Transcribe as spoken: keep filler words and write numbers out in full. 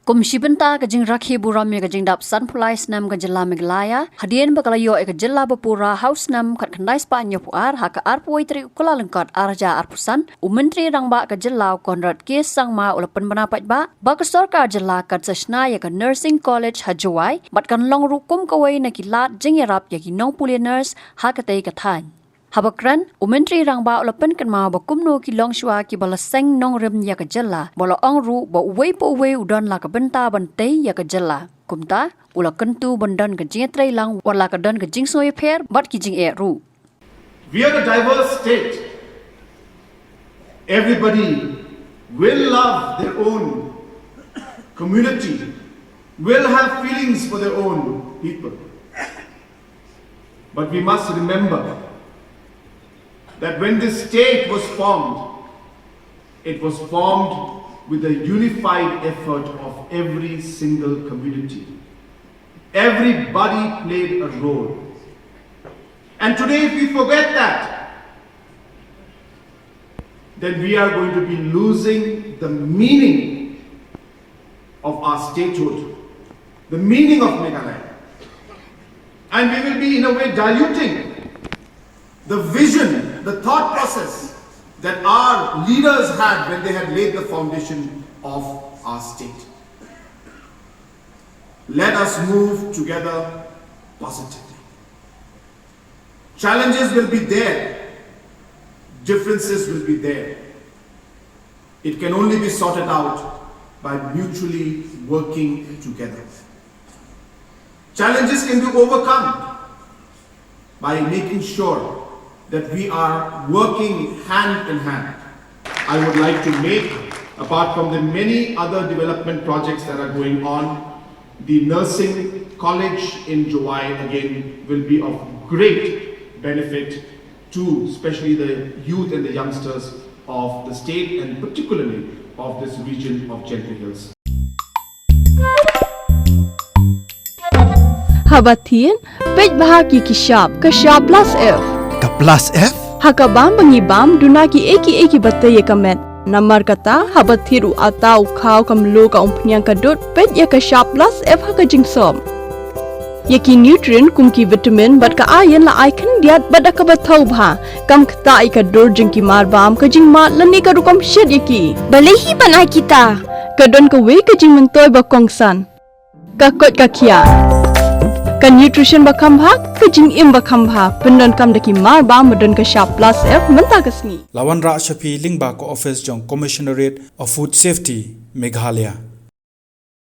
Kum shi bynta ka jingrakhe burom ïa ka jingdap sanphew lai snem ka jylla Meghalaya, hadien ba ka la ïoh ïa ka jylla ba pura ha u snem khatkhyndai spah hynñiewphew ar, ha ka arphew wei tarik u Kyllalyngkot arhajar arphew san, u Myntri Rangbah ka jylla u Conrad K Sangma u la pynbna paidbah ba ka sorkar jylla kan sa shna ïa ka Nursing College ha Jowai, bad kan long ruh kum kawei na ki lad jingïarap ïa ki nongpule nurse ha katei ka thaiñ. Haba kren, u Myntri Rangbah u la pynkynmaw ba kumno ki longshuwa kiba la seng nongrim ïa ka jylla, ba la ong ruh ba uwei pa uwei u don la ka bynta ban tei ïa ka jylla. Kumta, u la kyntu ban don ka jingïatreilang, wat la ka don ka jingsngewpher bad ki jingeh ruh. We are a diverse state. Everybody will love their own community, will have feelings for their own people. But we must remember that when this state was formed, it was formed with the unified effort of every single community. Everybody played a role. And today, if we forget that, then we are going to be losing the meaning of our statehood, the meaning of Meghalaya. And we will be, in a way, diluting the vision, the thought process that our leaders had when they had laid the foundation of our state. Let us move together positively. Challenges will be there, differences will be there. It can only be sorted out by mutually working together. Challenges can be overcome by making sure that we are working hand in hand. I would like to make, apart from the many other development projects that are going on, the nursing college in Jowai again will be of great benefit to especially the youth and the youngsters of the state and particularly of this region of Jaintia Hills. Haba thied, peit bha ki ki shap, ka shap plus F. Ka plus F? Ha ka bam ba ngi bam, duna ki ei ki ei kiba tei ïa ka met. Namar kata, haba thied u atta u khaw ka mluh ka umphniang ka dud, peit ïa ka shap plus F ha ka jingsop. Ïa ki nutrient kum ki vitamin bad ka iron la ai khyndiat bad da kaba thaw bha. Kam ktah ïa ka dur jong ki mar bam, ka jingmad lane ka rukom shet ïa ki. Balei hi ban ai kita? Ka don kawei ka jingmyntoi ba kongsan. Ka koit ka khiah. Ka nutrition ba kham bha, ka jingim ba kham bha. Pyndonkam da ki mar bam ba don ka shap plus F mynta ka sngi. La wanrah sha phi lyngba ka office jong Commissionerate of Food Safety, Meghalaya.